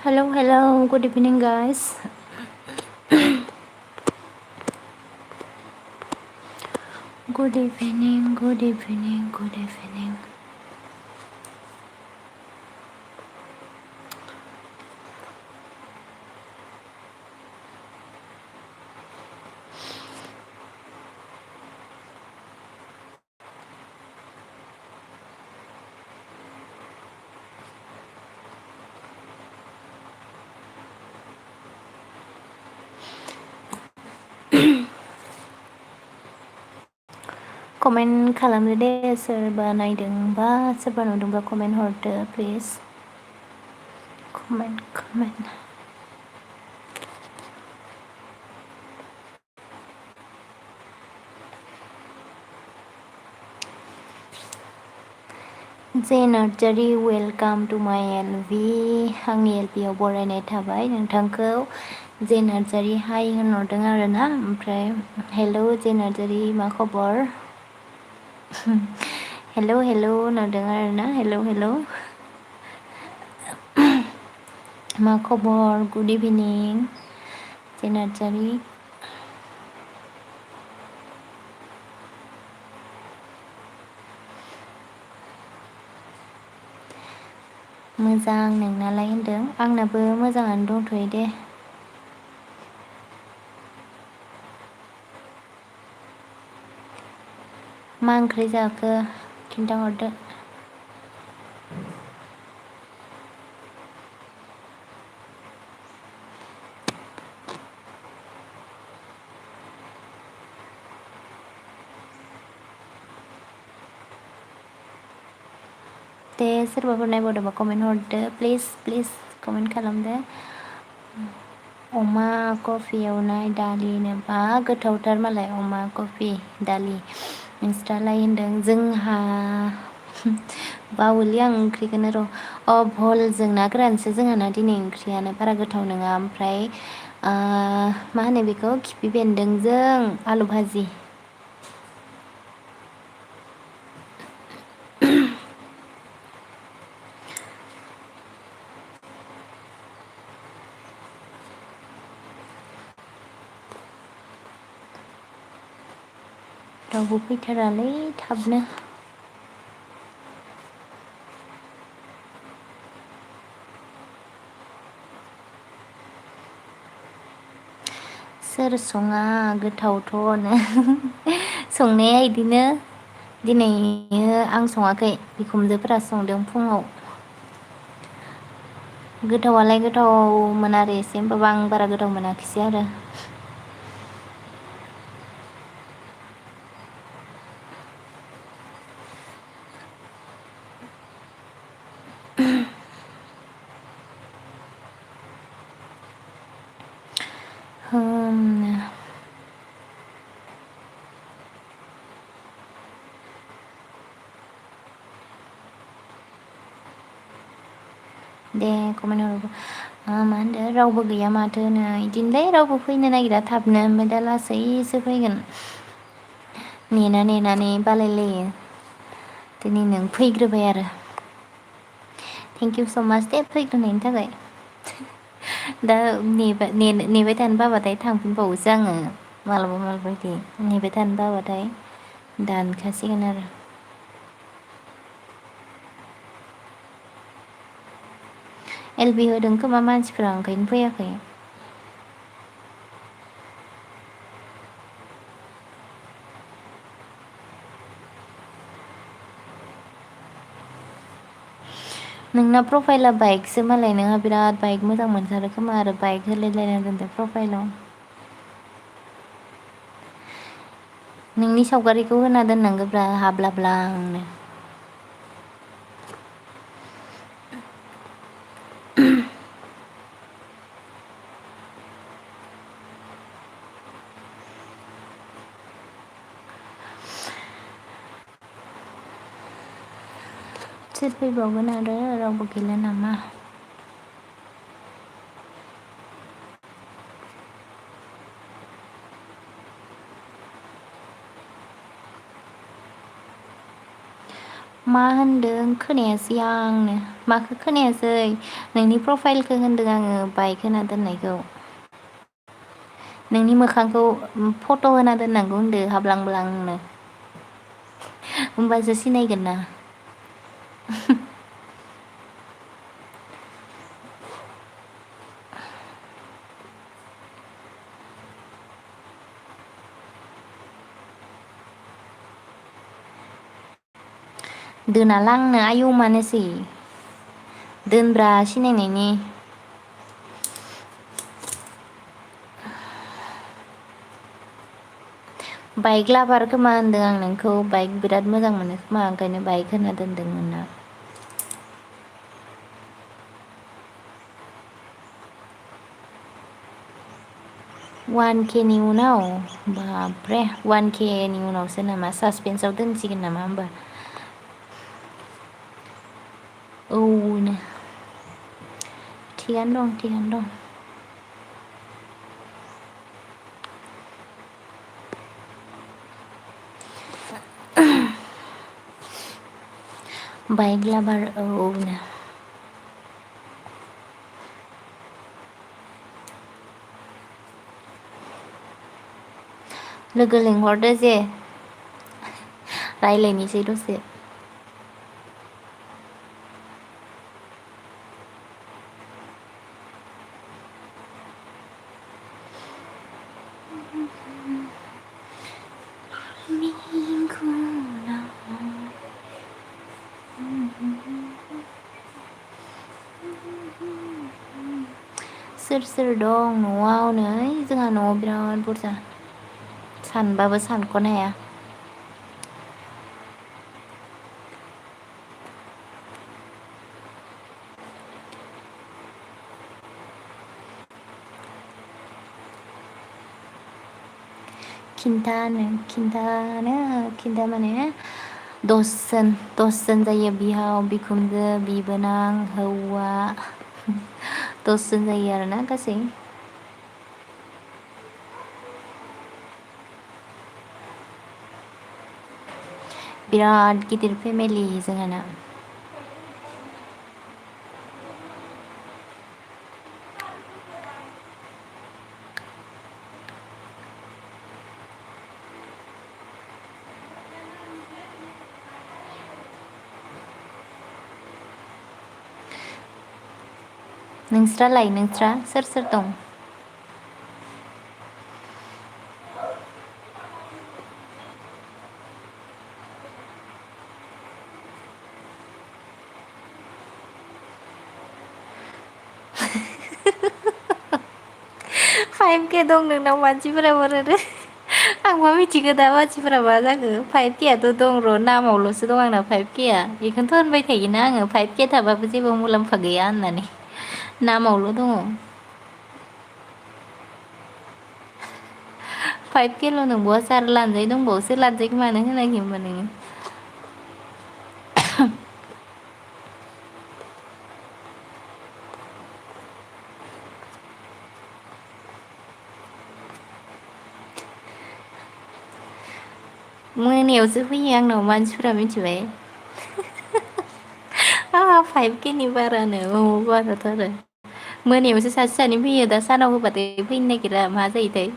Hello, good evening, guys. Good evening, good evening, good evening. Comment खालामदो दे सोरबा नायदोंबा सोरबा नुदोंबा comment हरदो please. Comment. जे नार्जारि वेलकाम टु माय LV. आंनि LV आव बरायनाय थाबाय नोंथांखौ. जे नार्जारि हाय होनहरदों आरोना, ओमफ्राय हेलौ जे नार्जारि मा खबर? हेलौ होनहरदों आरोना, हेलौ मा खबर? गुड इभिनिं जे नार्जारि. मोजां नोंनालाय होनदों, आंनाबो मोजाङानो दंथ'यो दे. मा ओंख्रि जाखो खिन्थाहरदो. दे सोरबाफोर नायबावदोंबा कमेन्ट हरदो प्लिज कमेन्ट खालामदो. अमा कफि एवनाय दालिनो बा गोथावथार मालाय अमा कफि दालि नोंस्रालाय होनदों. जोंहा बावोलै आं ओंख्रिखौनो भलजों ना गोरानसो जोंहाना दिनै ओंख्रियानो बारा गोथाव नङा. ओमफ्राय मा होनो बेखौ खिफि बेन्दोंजों आलु भाजि. रावबो फैथारालै थाबनो. सोर सङा गोथावथ'नो संनाया इदिनो दिनै आं सङाखै बिखुमजोफोरा संदों फुङाव. गोथावालाय गोथावमोन आरो एसे, होमबाबो आं बारा गोथाव मोनाखिसै आरो. दे कमेन्ट हरबो. मा होनदो रावबो गैया माथो होनो. इदिनोलै रावबो फैनो नागिरा थाबनो, ओमफ्राय दा लासैसो फैगोन. नेनानै बालायलायो. दिनै नों फैग्रोबाय आरो थेंक इउ स' माच दे फैग्रोनायनि थाखाय. दा नेबाय थानो बाबाथाय थांफिनबावोसो आङो मालाबा बिदि नेबाय थानो बाबाथाय दानखासिगोन आरो. LV होदों खोमा मानसिफ्रा ओंखायनो फैयाखै. नोंना प्रफाइला बाइकसो मालाय, नोंहा बिराद बाइक मोजां मोनथारो खोमा आरो बाइक होलायलायना दोनदो प्रफाइलाव. नोंनि सावगारिखौ होना दोननांगौब्रा हाब्लाब्लांनो। सोर फैबावगोन आरो रावबो गैला नामा? मा होनदों खोनायासै आंनो। माखौ खोनायासै? नोंनि प्रफाइलखौ होनदों आङो बाइक होना दोननायखौ। नोंनि मोखांखौ फट' होना दोननांगौ होनदो हाब्लांब्लांनो। होमबासो सिनायगोन ना। दोनालांनो आयौ मानोसै दोनब्रा सिनायनायनि। बाइक लाबार खोमा होनदों आं नोंखौ बाइक बिराद मोजां मोनो खोमा ओंखायनो बाइक होना दोनदोंमोन ना। 1K नि उनाव बाब्रे 1K नि उनावसो नामा सासपेन्सआव दोनसिगोन नामा होमबा? औनो थिगानो दं थिगानो दं। बाइक लाबार औनो। लोगो लिंहरदो जे रायलायनोसै दसे। सोर सोर दं न'आव? नै जोंहा न'आव बिराद बुरजा सानबाबो सानख'नो हाया। खिन्था माने 10 जन जायो बिहाव बिखुनजो बिबोनां हौवा 10 जन जायो आरोना गासै। बिराद गिदिर फेमिलि जोंहाना। नोंस्रालाय सोर सोर दं? 5K दं नोंनाव मानसिफोरा हरोनो आं मा मिथिगो दा मानसिफोरा मा जाखो 5Kआथ' दं र' नामावल'सो दं आंना 5Kआ बेखौनोथ' होनबाय थायोना आङो 5K थाबाबो जेबो मुलाम्फा गैया होननानै नामावल' दङ। 5Kल' नंबावासो आरो लानजाय दंबावोसो लानजायखौ मानो होनाखै होनबा नोङो? मोनायावसो फैयो आंनाव मानसिफोरा मिथिबाय। 5K नि बारानो औ बाराथ' आरो मोनायावसो सासे सानै फैयो दा सानाव होबाथाय फैनो नागिरा मा जायोथाय?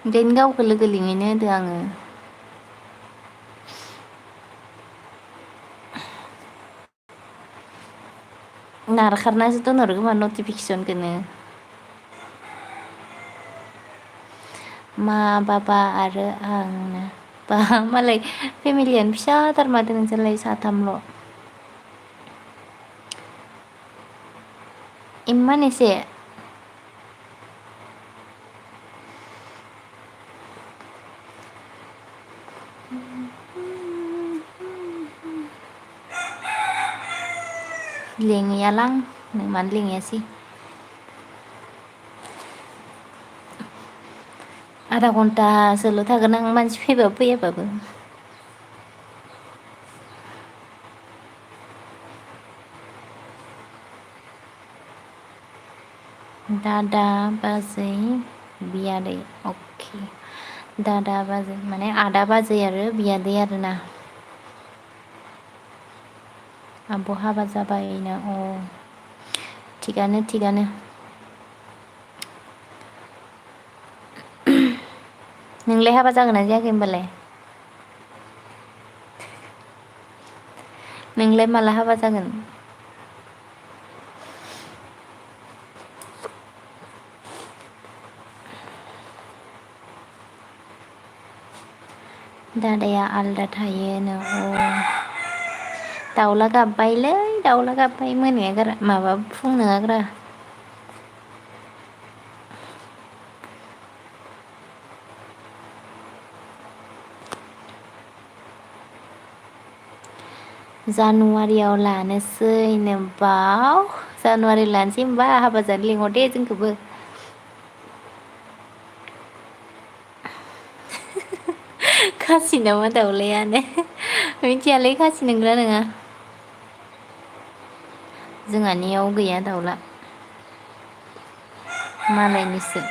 ओंखायनो गावखौ लोगो लिंहैनो होदो आङो। नारखारनासो दोनहरो खोमा नटिफिकेसनखौनो। मा बाबा आरो आंनो बा मालाय फेमिलियानो फिसाथार माथो नोंसोरलाय साथामल'। इमान एसे लेङैयालां नों मानो लेङैयासै आधा घन्टासोल' थागोन आं मानसि फैबाबो फैयाबाबो दादा बाजै बियादै अके दादा बाजै माने आदा बाजै आरो बियादै आरोना आब' हाबा जाबायनो अ थिगानो नोंलाय हाबा जागोन ना जायाखै होनबालाय नोंलाय माला हाबा जागोन दादाया आलदा थायोनो अ दाउला गाबबायलै दाउला गाबबाय मोनाया गारा माबा फुं नोङाग्रा जानुवारियाव लानोसै नो बाव जानुवारियाव लानोसै होमबा हाबा जानो लिंहर दे जोंखौबो खासि नामा दाउलायानो मिथियालै खासि नंगौना नङा जोंहानियाव गैया दाउला मालायनिसो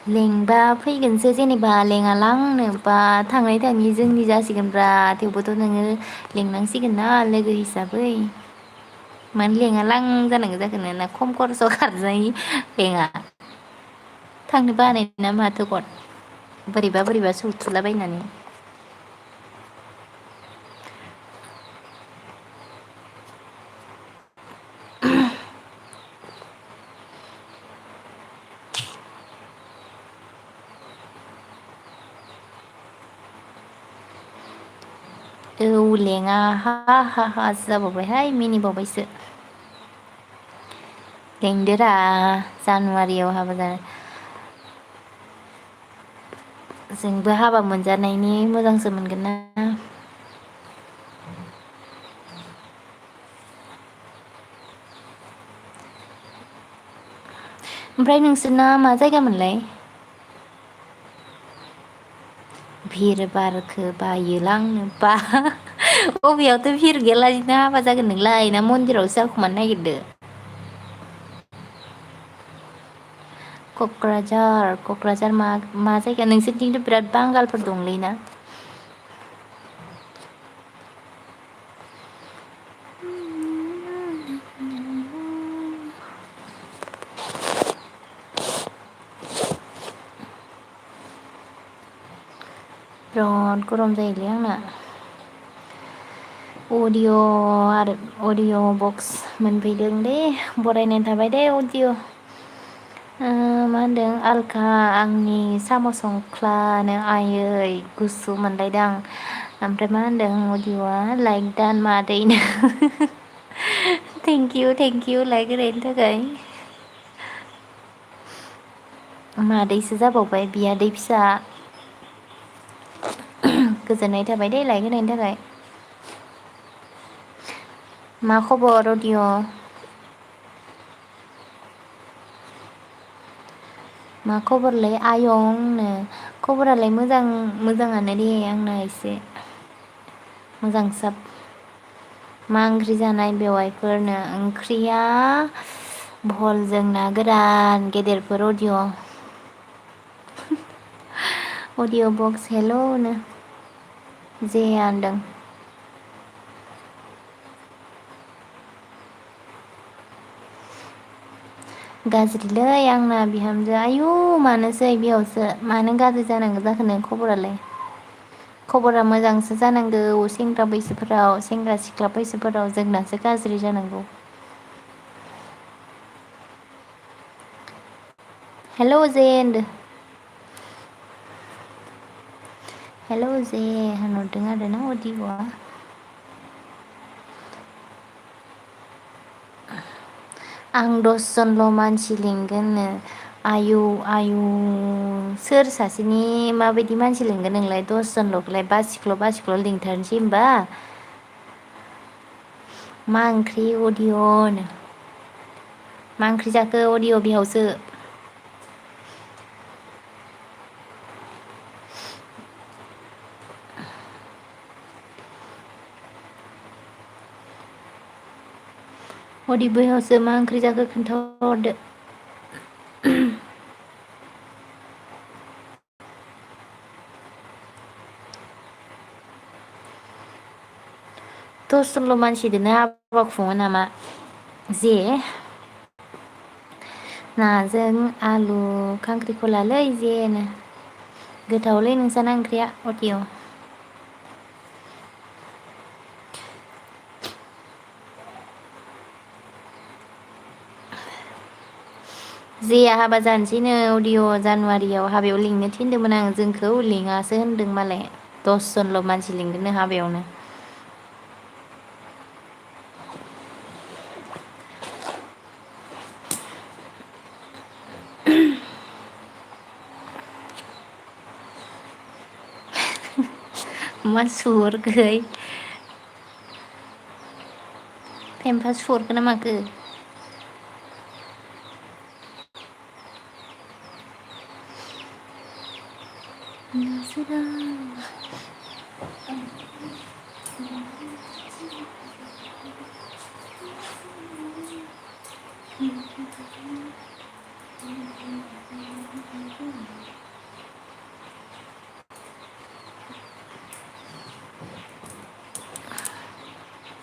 लेंबा फैगोनसो जेनेबा लेङालांनो बा थाङै जोंनि जासिगोनब्रा थेवबोथ' नोङो लेंनांसिगोन ना लोगो हिसाबै मानो लेङालां जानांगौ जाखो नोंना खम खरसाव खारजायो लेङा थांनो बानाय ना माथो गद बोरैबा सौथुलाबायनानै औ लेङा हा हा हासो जाबावबायहाय मिनिबावबायसो लेंदोरा जानुवारियाव हाबा जानो जोंबो हाबा मोनजानायनि मोजांसो मोनगोन ना ओमफ्राय नोंसोरना मा जायगामोनलाय भिर बारखो बायोलांनो बा बबेयावथ' भिर गैयालासिनो हाबा जागोन नोंलाय ना मन्दिरावसो जाखुमानो नागिरदो क'क्राझार मा जायगा नोंसोरनिथिंथ' बिराद बांगालफोर दंलै ना बिराद गरम जायोलै आंना अडिअ' बक्स मोनफैदों दे बरायनाय थाबाय दे अडिअ' मा होनदों आलखा आंनि साम' संख्लानो आयै गुसु मोनलायदों आं ओमफ्राय मा होनदों अडिअ'आ लाइक दान मादैनो थेंकिउ लाइक होनायनि थाखाय मादैसो जाबावबाय बियादै फिसा गोजोननाय थाबाय दे लाइक होनायनि थाखाय मा खबर अडिअ' मा खबरलै आयंनो खबरालाय मोजाङानो दे आंना एसे मोजां साब मा ओंख्रि जानाय बेवाइफोरनो ओंख्रिया भलजों ना गोरान गेदेरफोर अडिअ' अडिअ' बक्स हेल' नो जेया होनदों गाज्रिलै आंना बिहामजो आयु मानोसै बेयावसो मानो गाज्रि जानांगौ जाखोनो खबरालाय खबरा मोजांसो जानांगौ सेंग्रा बैसोफोराव सेंग्रा सिख्ला बैसोफोराव जोंनासो गाज्रि जानांगौ। हेल' जेन्द हेल' जे होनहरदों आरोना अडिअ'आ आं 10 जनल' मानसि लिंगोननो आयु आयु सोर सासेनि माबायदि मानसि लिंगोन नोंलाय 10 जनल'खौलाय बासिख्ल' लिंथारनोसै होमबा मा ओंख्रि अदिअ'नो मा ओंख्रि जाखो अदिअ' बिहावसो अदि बिहावसो मा ओंख्रि जाखो खोन्थाहरदो 10 जनल' मानसिदोनो हाबा खुङो नामा जे नाजों आलु खांख्रिखलालै जेनो गोथावलै नोंसाना ओंख्रिया अदिअ' जेया हाबा जानोसैनो अदिअ' जानुवारियाव हाबायाव लिंनो थिनदोंमोन आं जोंखौ लिङासो होनदों मालाय 10 जनल' मानसि लिंदोंनो हाबायावनो मा सुहरखोहाय फेम्फा सुहरखो ना माखो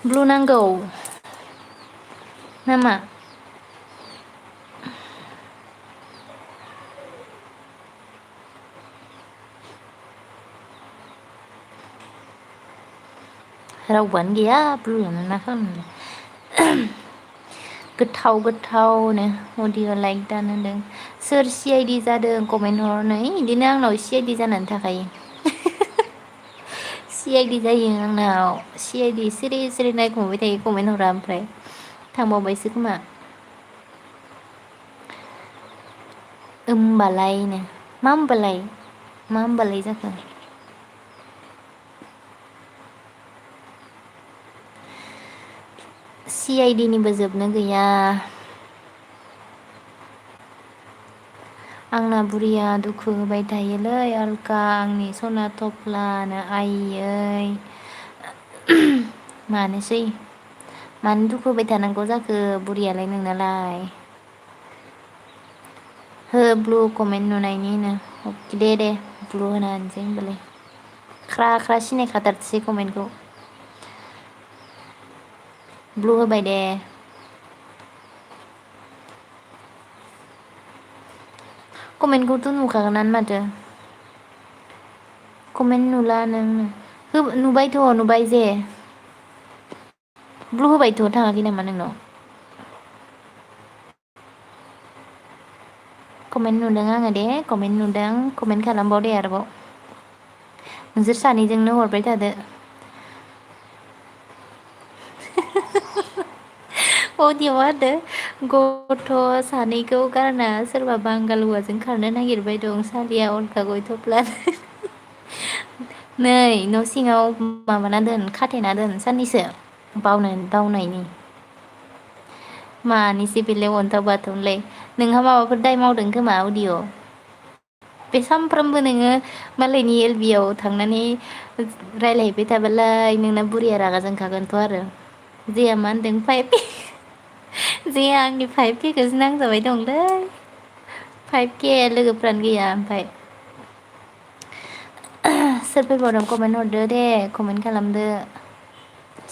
ब्लु नांगौ नामा रावबोआनो गैया ब्लु लानानै मा खालामनो गोथाव गोथावनो अडिअ लाइक दान होदों सोर सि आइ डि जादों कमेन्ट हर नै बिदिनो आंनाव सि आइ डि जानानै थाखायो सि आइ डि जायो आंनाव सि आइ डि सिरि सिरि नायखुमाबाय थायो कमेन्ट हरा ओमफ्राय थांबावबायसो खोमा ओमबालायनो मा होमबालाय जाखो सि आइ डि निबो जोबनो गैया आंना बुरिया दुखु होबाय थायोलै अलका आंनि सना थफ्लानो आइयै मानोसै मानो दुखु होबाय थानांगौ जाखो बुरियालाय नोंनालाय हो ब्लु कमेन्ट नुनायनिनो दे ब्लु होना होनसै होनबालाय ख्रा ख्रा सिनायखाथारसै कमेन्टखौ ब्लु होबाय दे कमेन्टखौथ' नुखागोनानो माथो कमेन्ट नुला नों नुबाय जे ब्लु होबायथ' थाङाखै नामा नोंनाव कमेन्ट नुदों आङो दे कमेन्ट नुदों कमेन्ट खालामबाव दे आरोबाव नोंसोर सानैजोंनो हरबाय थादो अदिअ मा होनदों गथ' सानैखौ गारना सोरबा बांगाल हौवाजों खारनो नागिरबाय दं सालिया अलका गय थफ्ला नै न' सिङाव माबाना दोन खाथेना दोन साननैसो बावनायनि मानिसे बेलाय अन्थाव बाथावनोलाय नोंहा माबाफोर दाय मावदों खोमा अदिअ बे सानफ्रामबो नोङो मालायनि एल बि आव थांनानै रायलायहैबाय थाबालाय नोंना बुरिया रागा जोंखागोनथ' आरो जेया मा होनदों जेया आंनि 5K खौसो नांजाबाय दंलै 5K लोगोफ्रानो गैया ओमफ्राय सोर फैबावदों कमेन्ट हरदो दे कमेन्ट खालामदो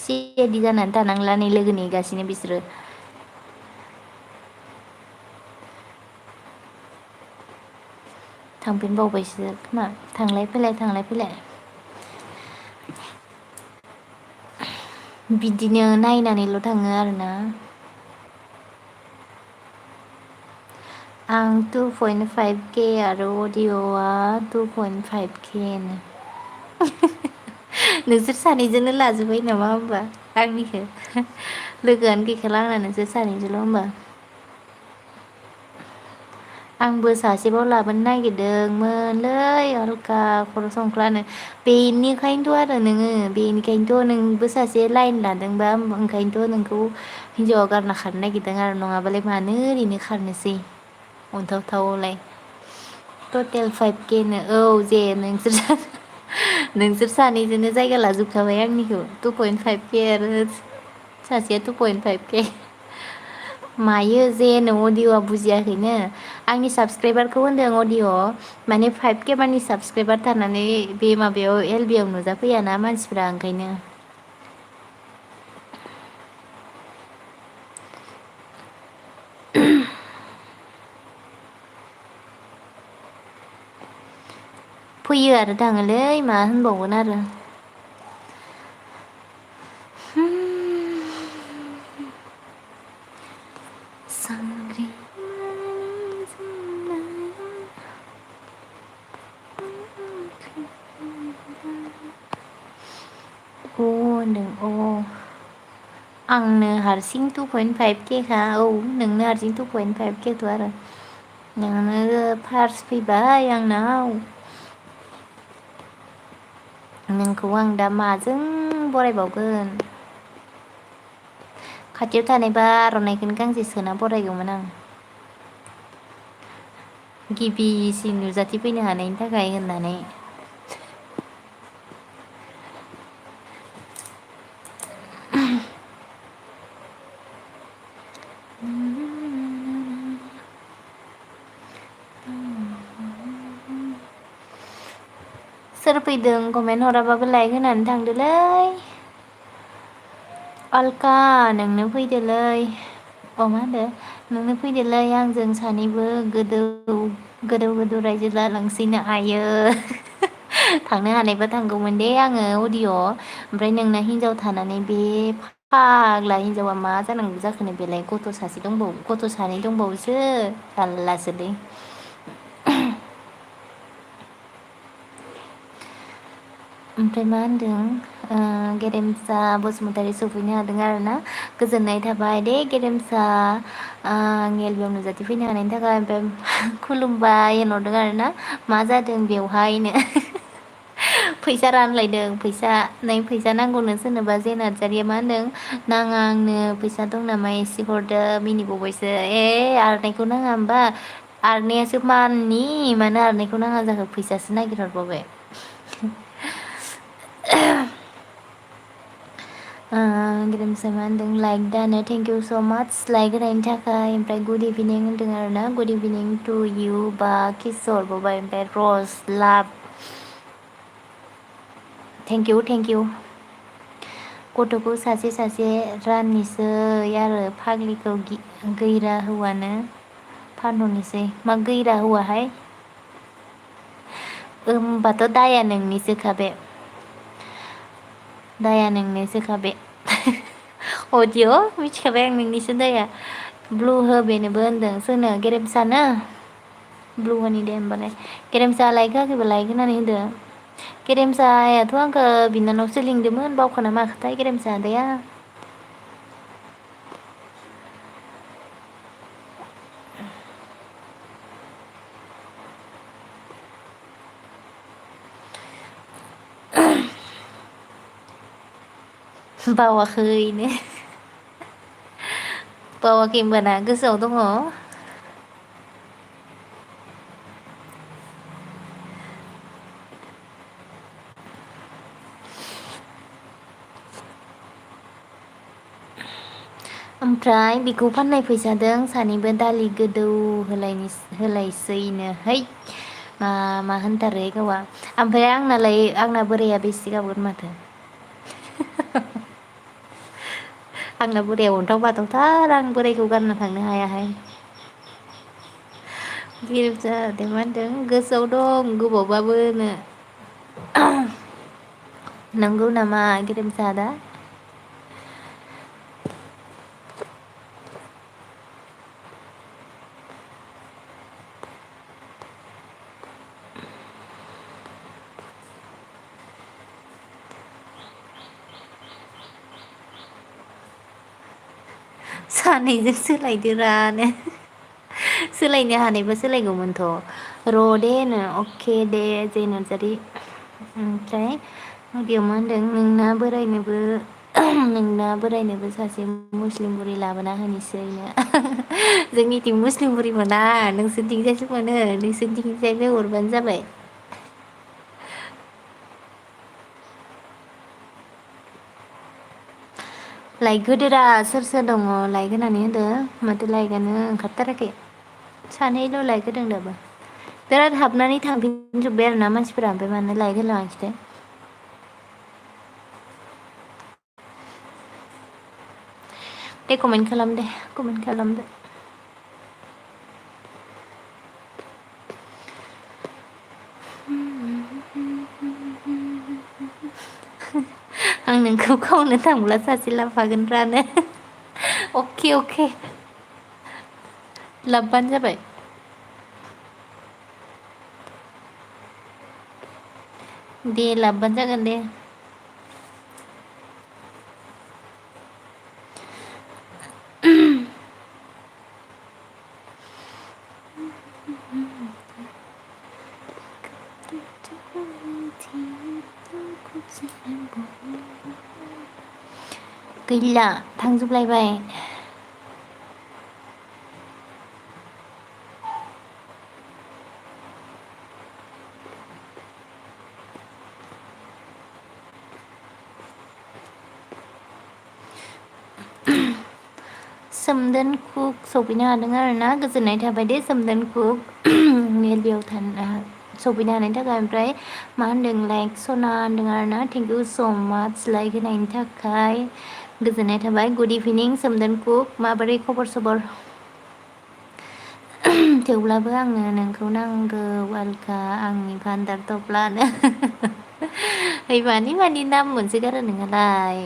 सि आइ डि जानानै थानांला नै लोगो नेगासिनो बिसोरो थांफिनबावबायसो खोमा थांलाय फैलाय बिदिनो नायनानैल' थाङो आरोना आं 2.5K आरो अडिअ'आ 2.5K नो नोंसोर सानैजोंनो लाजोब्बाय नामा होमबा आंनिखौ लोगोआनो गैखाला आंना नोंसोर सानैजोंल' होमबा आंबो सासेबाव लाबोनो नागिरदोंमोनलै अलका खर' संख्लानो बेनिखायनोथ' आरो नोङो बेनिखायनोथ' नोंबो सासे लाइन लादोंबा ओंखायनोथ' नोंखौ हिनजावा गारना खारनो नागिरदों आरो नङाबालाय मानो ओरैनो खारनोसै अन्थावथावलाय टटेल 5K नो औ जे नोंसोर सानैजोंनो जायगा लाजोबखाबाय आंनिखौ 2.5K आरो सासेया 2.5K मायो जेनो अडिअ'आ बुजियाखैनो आंनि साबसक्राइबारखौ होनदों अडिअ' माने 5K मानि साबसक्राइबार थानानै बे माबायाव एल बि आव नुजाफैयाना मानसिफ्रा ओंखायनो फैयो आरो थाङोलै मा होनबावगोन आरो होनदों आंनो हारसिं 2.5K खा औ नोंनो हारसिं 2.5K थ' आरो नोंनो फार्स्ट फैबाय आंनाव नोंखौ आं दा माजों बरायबावगोन खाथियाव थानायबा आर'नाइखौनो गांसे सोना बरायगौमोन आं गिबिसिन नुजाथिफैनो हानायनि थाखाय होननानै सोर फैदों कमेन्ट हराबाबो लाइक होनानै थांदोलै अलका नोंनो फैदोलै मा होनो नोंनो फैदोलै आंजों सानैबो गोदौ रायजो जालांसैनो आइयो थांनो हानायबा थांगौमोन दे आङो अडिअ' ओमफ्राय नोंना हिनजाव थानानै बे फाग्ला हिनजावा मा जानांगौ जाखोनो बेलाय गथ' सासे दंबावो गथ' सानै दंबावोसो जारलासोलै ओमफ्राय मा होनदों गेरेमसा बसुमतारी सफैनो हादों आरोना गोजोननाय थाबाय दे गेरेमसा आं एल बि आव नुजाथिफैनो हानायनि थाखाय ओमफ्राय खुलुमबाय होनहरदों आरोना मा जादों बेवहायनो फैसा रानलायदों फैसा नै फैसा नांगौनो सोरनोबा जे नार्जारिया मा होनदों नाङा आंनो फैसा दं नामा एसे हरदो मिनिबावबायसो आरनायखौ नाङा होमबा आरनायासो माननि मानो आरनायखौ नाङा जाखो फैसासो नागिरहरबावबाय गेरेमसा मा होनदों लाइक दानो थेंक इउ स' माच लाइक होनायनि थाखाय ओमफ्राय गुड इभिनिं होनदों आरोना गुड इभिनिं टु इउ बा किस हरबावबाय ओमफ्राय रस लाभ थेंक इउ गथ'खौ सासे सासे राननिसै आरो फाग्लिखौ गैरा हौवानो फानहरनोसै मा गैरा हौवाहाय होमबाथ' दाया नोंनिसोखा बे दाया नोंनिसोखा बे अडिअ' मिथिखाबाय आं नोंनिसो दाया ब्लु हो बेनोबो होनदों सोरनो गेरेमसानो ब्लु होनि दे होमबालाय गेरेमसा लाइक होआखैबा लाइक होनानै होदो गेरेमसायाथ' आंखौ बिनानावसो लिंदोंमोन बावखोना माखोथाय गेरेमसा आदाया बावाखैनो बावाखै होनबाना गोसोआव दङ ओमफ्राय बेखौ फाननाय फैसादों सानैबो दालि गोदौ होलायसैनो है मा होनथारो गावआ ओमफ्राय आंना बोराया बेसे गाबगोन माथो आंना बोराया अन्थाव बाथावथार आं बोरायखौ गारना थांनो हायाहाय गेरेमसा दे मा होनदों गोसोआव दं गोबावबाबोनो नंगौ नामा गेरेमसा आदा सानैजों सोलायदोरानो सोलायनो हानायबा सोलायगौमोनथ' र' दे नो अके दे जे नार्जारि ओमफ्राय बेयाव मा होनदों नोंना बोरायनोबो सासे मुस्लिम बुरि लाबोना होनोसैनो जोंनिथिं मुस्लिम बुरि मोना नोंसोरथिंजायसो मोनो नोंसोरथिंजायनो हरबानो जाबाय लाइक होदोरा सोर सोर दङ लाइक होनानै होदो माथो लाइकआनो ओंखारथाराखै सानैल' लाइक होदों दाबो बिराद हाबनानै थांफिनजोब्बाय आरो ना मानसिफोरा ओमफ्राय मानो लाइक होलाङाखिथाय दे कमेन्ट खालाम दे कमेन्ट खालामदो आं नोंखौ खावनो थांब्ला सासे लाबोफागोन रानो अके अके लाबबानो जाबाय दे लाबबानो जागोन दे गैला थांजोबलायबाय सोमदोन कुक सफैनो हादों आरो ना गोजोननाय थाबाय दे सोमदोन कुक मेलबियाव थानो सफैनो हानायनि थाखाय ओमफ्राय मा होनदों लाइक सना होनदों आरो ना थेंक इउ स' माच लाइक होनायनि थाखाय गोजोननाय थाबाय गुड इभिनिं सोमदोन कुक माबोरै खबर सबर थेवब्लाबो आंनो नोंखौ नांगौ आलखा आंनि भान्दार थफ्लानो ओइ मानि नाम मोनसोगारो नोंहालाय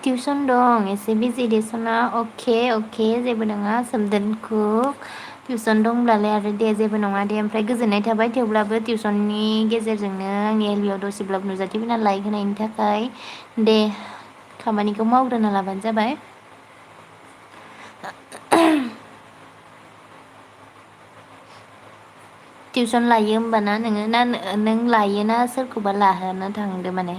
टिउसन दं एसे बिजि दे सना अके अके जेबो नङा सोमदोन कुक टिउसन दंब्लालाय आरो दे जेबो नङा दे ओमफ्राय गोजोननाय थाबाय थेवब्लाबो टिउसननि गेजेरजोंनो आंनि एलबियाव दसेब्लाबो नुजाथिफैना लाइक होनायनि थाखाय दे खामानिखौ मावग्रोना लाबानो जाबाय टिउसन लायो होमबाना नोङो ना नों लायोना सोरखौबा लाहोनो थांदो माने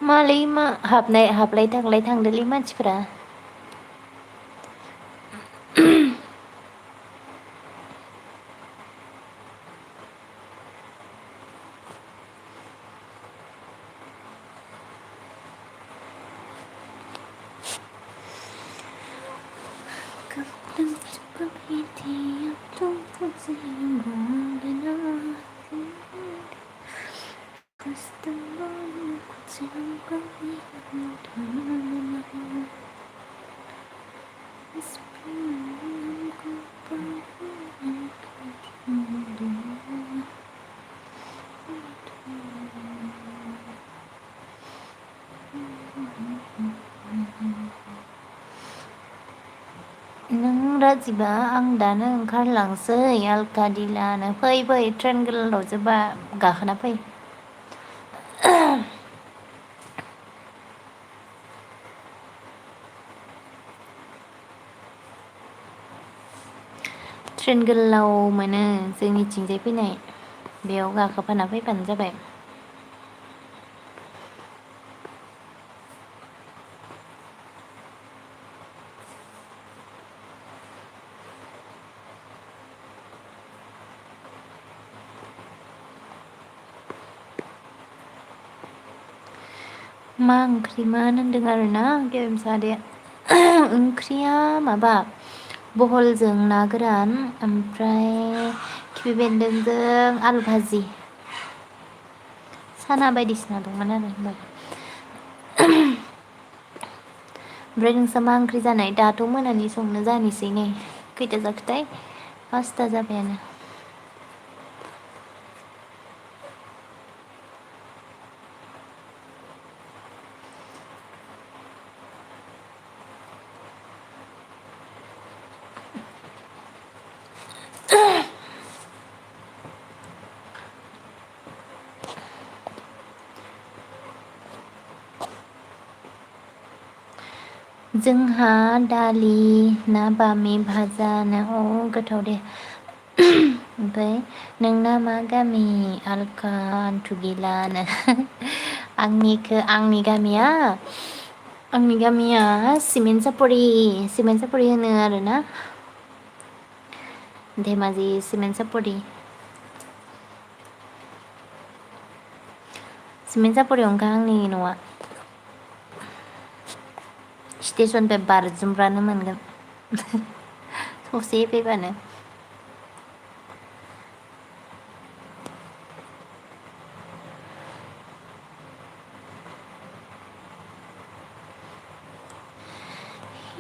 मालै मा हाबलाय थांलाय थांदोलै मानसिफोरा नों राजिबा आं दानो ओंखारलांसै आलका दिलानो फै ट्रेन गोलाव जोबा गाखोना फै ट्रेन गोलाव मोनो जोंनिथिंजाय फैनाय बेयाव गाखोफाना फैबानो जाबाय मा ओंख्रिमोन होनदों आरोना गेरेमसा आदाया ओंख्रिया माबा बहलजों ना गोरान ओमफ्राय खिफि बेन्दोंजों आलु भाजि साना बायदिसिना दंमोन आरो होमबाबो ओमफ्राय नोंसा मा ओंख्रि जानाय दाथ' मोनानि संनो जानोसै नै खैथा जाखोथाय 5ता जाबायानो जोंहा दालि ना बामि भाजानो गोथाव दे ओमफ्राय नोंना मा गामि आलका आन्थुगिलानो आंनि गामिया सिमेन्ट सापरि होनो आरोना धेमाजि सिमेन्ट सापरि सिमेन्ट सापरियावनोखा आंनि न'आ स्टेसननिफ्राय बारजुमब्रानो मोनगोन ससे फैबानो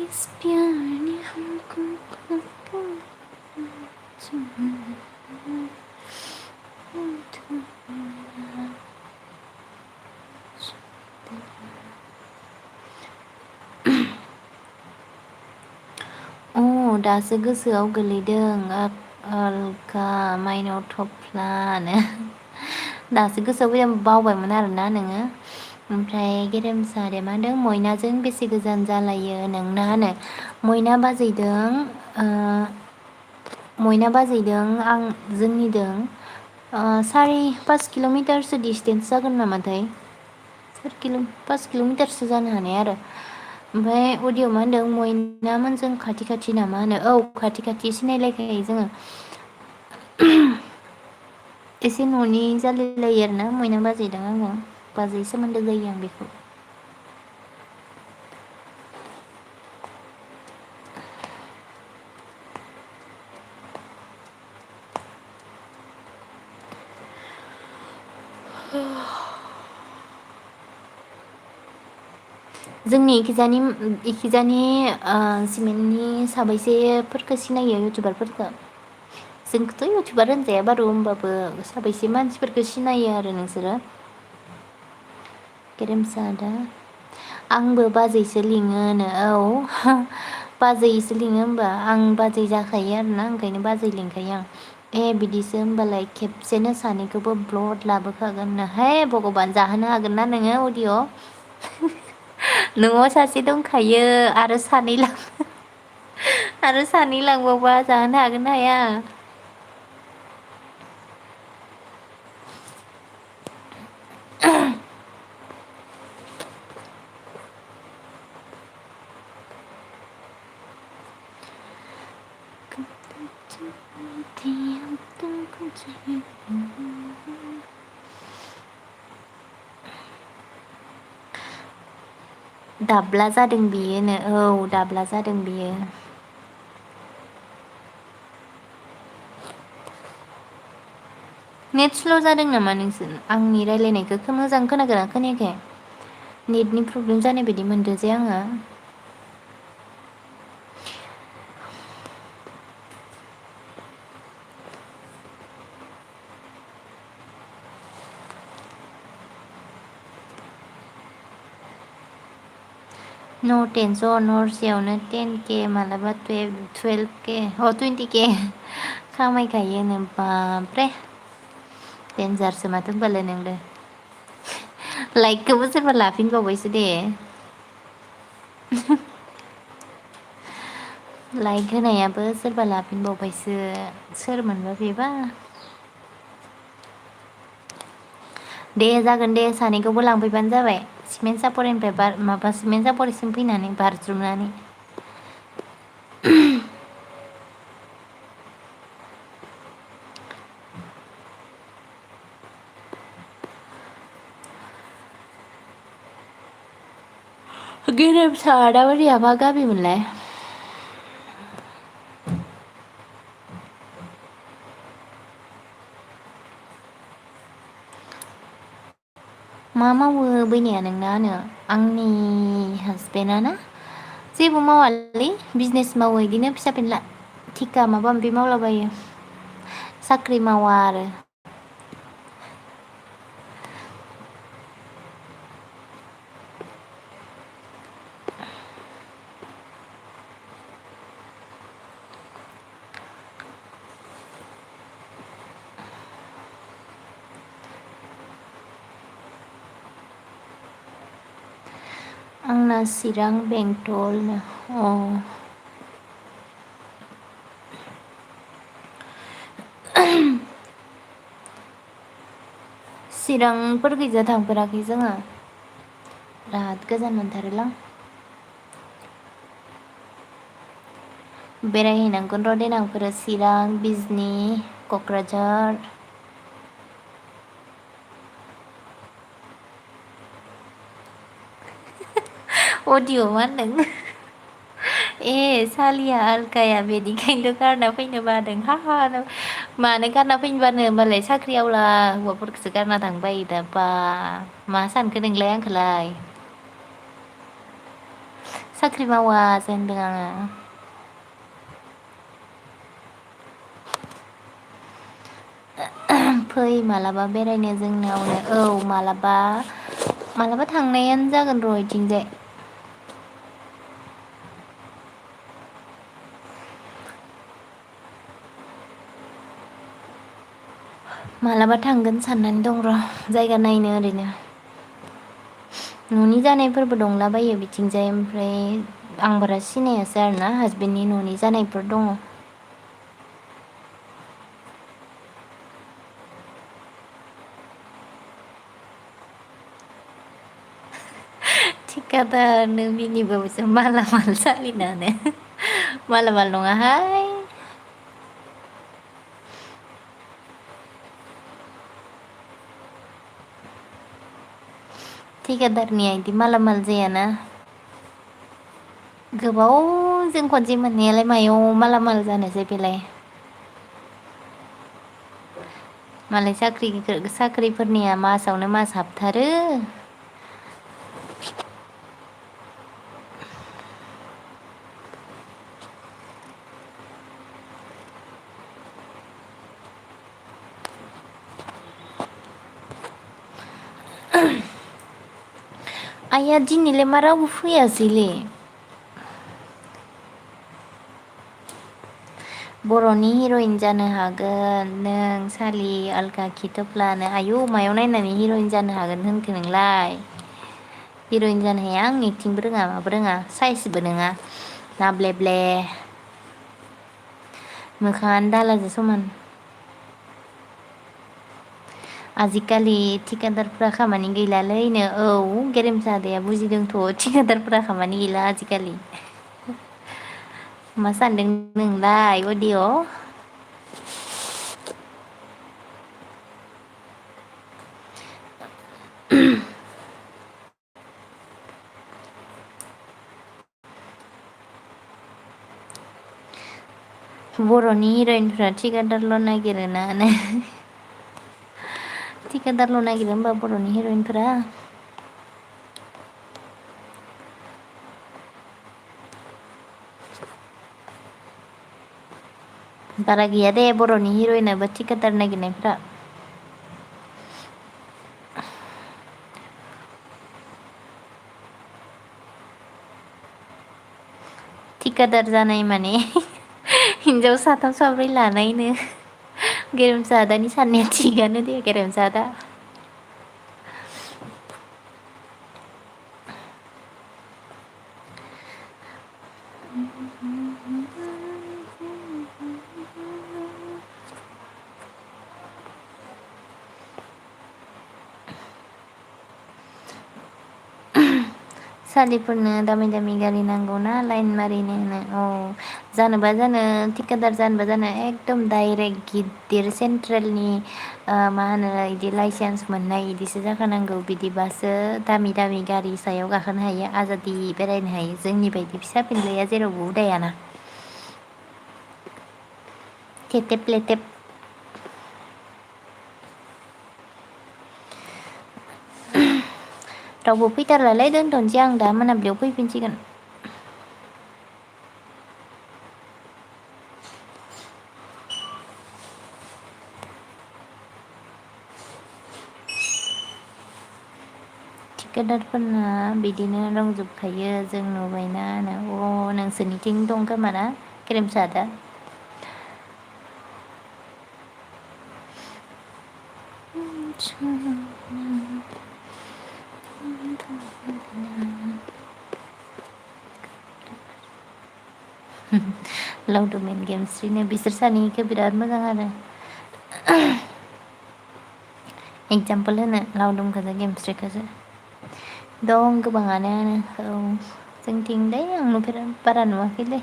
इस प्यार ने हमको दासो गोसोआव गोलैदों आलका माइनाव थफ्लानो दासो गोसोआव फैदों बावबायमोन आरोना नोङो ओमफ्राय गेरेमसा आदाया मा होनदों मयनाजों बेसे गोजान जालायो नोंना होनो मयना बाजैदों आं जोंनिदों 4-5 किल'मिटारसो डिसटेन्स जागोन नामाथाय 5 किल'मिटारसो जानो हानाय आरो ओमफ्राय अदियाव मा होनदों मयना मोनजों खाथि खाथि नामा होनो औ खाथि सिनायलायखायो जोङो एसे न'नि जालायलायो आरोना मयना बाजैदों आङो बाजै सोमोन्दो जायो आं बेखौ जोंनि इखिजानि सिमेन्टनि साबैसेफोरखौ सिनायो इउटुबारफोरखौ जोंखौथ' इउटुबार होनजाया बारु होमबाबो साबैसे मानसिफोरखौ सिनायो आरो नोंसोरो गेरेमसा आदा आंबो बाजैसो लिङोनो औ बाजैसो लिङो होमबा आं बाजै जाखायो आरोना ओंखायनो बाजै लिंखायो आं बिदिसो होमबालाय खेबसेनो सानैखौबो ब्लड लाबोखागोननो है भगबान जाहोनो हागोन ना नोङो अदिय' न'आव सासे दंखायो आरो सानै लांबावबा जाहोनो हागोन ना हाया दाब्ला जादों बियोनो औ दाब्ला जादों बियो नेट स्ल' जादों नामा नोंसोर आंनि रायलायनायखौ मोजां खोनागोना खोनायाखै नेटनि प्रब्लेम जानाय बायदि मोनदों जे आङो न' टेनसन हरसेयावनो 10K मालाबा 12K 20K खामायखायोनो बाबरे देन्जारसो माथो होनबालाय नोंलाय लाइकखौबो सोरबा लाफिनबावबायसो दे लाइक होनायाबो सोरबा लाफिनबावबायसो सोरमोनबा बेबा दे जागोन दे सानैखौबो लांफैबानो जाबाय सिमेन्ट सापरिनिफ्राय सिमेन्ट सापरिसिम फैनानै बारज्रुमनानै गेरेमसा बारिया मा गामिमोनलाय? मा मावो बैनाया नोंना? आंनि हासबेन्डआ ना जेबो मावालै बिजनेस मावो इदिनो फिसा फेनला थिखा माबा माबि मावलाबायो साख्रि मावा आरो। आंना चिरां बेंटलनो अ चिरांफोर गैजा थांफेराखै जोङो बिराद गोजान मोनथारोलां। बेरायहैनांगोन र' देनांफोरो चिरां बिजनि क'क्राझार अडिअ मा होनदों? ए सालिया आलखाया बेनिखायनोथ' गारना फैनो बादों हाहा मानो गारना फैनो बानो होमबालाय साख्रि आवला हौवाफोरखौसो गारना थांनो बायो दा बा मा सानखो नोंलाय आंखौलाय साख्रि मावासो होनदों आङो। फै मालाबा बेरायनो जोंनियावनो औ मालाबा थांनायानो जागोन र' इथिंजाय। मालाबा थांगोन साननानै दं र' जायगा नायनो ओरैनो न'नि जानायफोरबो दंलाबायो बिथिंजाय ओमफ्राय आं बारा सिनायासै आरोना हासबेन्डनि न'नि जानायफोर दङ। थिखादारनो मिनिबावोसो मालामाल सालिनानो मालामाल नङाहाय। थिखादारनिया इदि मालामाल जायाना गोबावजों खनसे मोननायालाय मायाव मालामाल जानोसै बेलाय मालाय साख्रिफोरनिया मासावनो मास हाबथारो। आइया दिनैलाय मा रावबो फैयासैलै बर'नि हिर'इन जानो हागोन नों सालि आलगा खिथोफ्लानो आयु मायाव नायनानै हिर'इन जानो हागोन होनखो नोंलाय हिर'इन जानो हाया आं एक्टिंबो रोङा माबो रोङा साइसबो नोङा नाब्ले-ब्ले मोखाङानो दालाजों समान आजिखालि थिकादारफ्रा खामानि गैलालैनो औ गेरेमसा आदाया बुजिदोंथ' थिकादारफ्रा खामानि गैला आजिखालि मा सानदों नोंलाय अदिअ बर'नि हिर'इनफ्रा थिकादारल' नागिरोना थिकादारल' नागिरो होमबा बर'नि हिर'इनफोरा बारा गैया दे बर'नि हिर'इनाबो थिकादार नागिरनायफ्रा थिकादार जानाय माने हिनजाव साथाम साब्रै लानायनो गेरेमसा आदानि साननाया थिगानो दे गेरेमसा आदा सालिफोरनो दामि दामि गारि नांगौना लाइन मारिनो औ जानोबा जानो थिकादार जानोबा जानो एकदम डाइरेक्ट गिदिर सेन्ट्रेलनि मा होनो इदि लाइसेन्स मोननाय इदिसो जाखानांगौ बिदिबासो दामि दामि गारि सायाव गाखोनो हायो आजादि बेरायनो हायो जोंनि बायदि फिसा फिनलाया जेरावबो उदायाना थेथेब लेथेब रावबो फैथारलालै दोनथ'नोसै आं दा मोनाब्लियाव फैफिनसिगोन थिकादारफोरना बिदिनो दंजोबखायो जों नुबायना नोंसोरनिथिं दं खोमा ना गेरेमसादा लावदुम एन गेमस्रिनो बिसोर सानैखौ बिराद मोजां आरो एगजामपोल होनो लावदुमखोजो गेमस्रिखोजो दं गोबाङानो औ जोंथिंलै आं नुफेरा बारा नुवाखैलै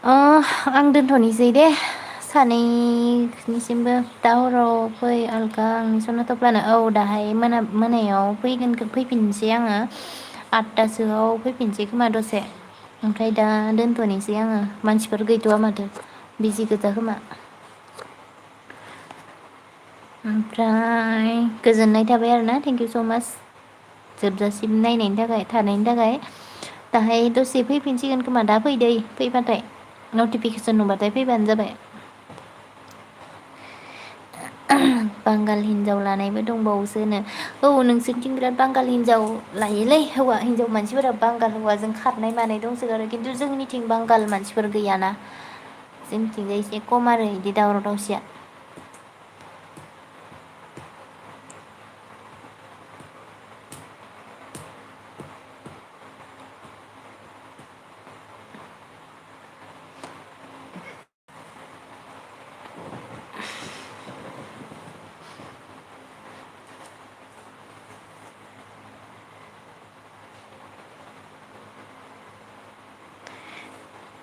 आं दोनथ'नोसै दे सानैनिसिमबो दा हराव फै आलगा आंनि सना थफ्लानो औ दाहाय मोनायाव फैफिनसै आङो 8टासोआव फैफिनसै खोमा दसे ओमफ्राय दा दोनथ'नोसै आङो मानसिफोर गैथ'वा माथो बिजि गोजा खोमा ओमफ्राय गोजोननाय थाबाय आरोना थेंकिउ स' माच जोबजासिम नायनायनि थाखाय थानायनि थाखाय दाहाय दसे फैफिनसिगोन खोमा दा फैदै फैबाथाय नटिफिकेसन नुबाथाय फैबानो जाबाय बांगाल हिनजाव लानायबो दंबावोसोनो औ नोंसोरनिथिं बिराद बांगाल हिनजाव लायोलै हौवा हिनजाव मानसिफोरा बांगाल हौवाजों खारनाय मानाय दंसोगारो खिन्थु जोंनिथिं बांगाल मानसिफोर गैयाना जोंनिथिंजाय एसे खम आरो बिदि दावराव दावसिया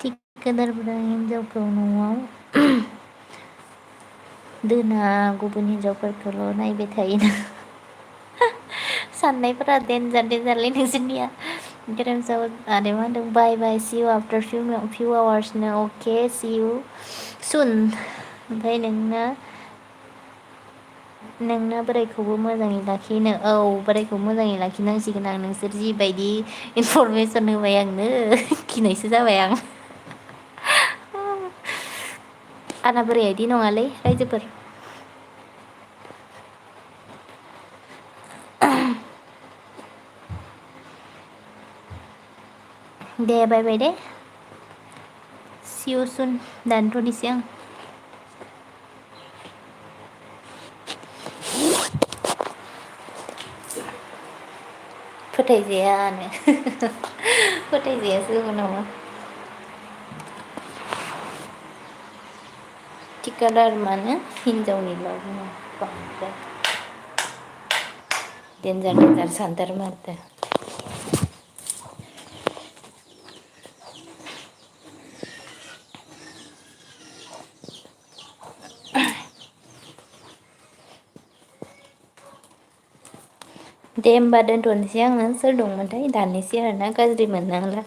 थिकादारफोरा हिनजावखौ न'आव दोना गुबुन हिनजावफोरखौल' नायबाय थायोना साननायफोरा देनजार देनजारलै नोंसोरनिया गेरेमसा आदाया मा होनदों बाय बाय सि इउ आफ्टार फिउ आवार्सनो अके सि इउ सुन ओमफ्राय नोंना बोरायखौबो मोजाङै लाखिनो औ बोरायखौ मोजाङै लाखिनांसिगोन आं नोंसोर जिबायदि इनफरमेसन होबाय आंनो गिनायसो जाबाय आं आंना बोराया इदि नङालै रायजोफोर दे बाय बाय दे सि इउ सुन दानथ'नोसै आं फोथायजायानो फोथायजायासो उनाव थिकादार माने हिनजावनिल' बांद्राय देन्जार देन्जार सानथारो माथो दे होमबा दोनथ'नोसै आङो सोर दंमोनथाय दाननोसै आरोना गाज्रि मोननांला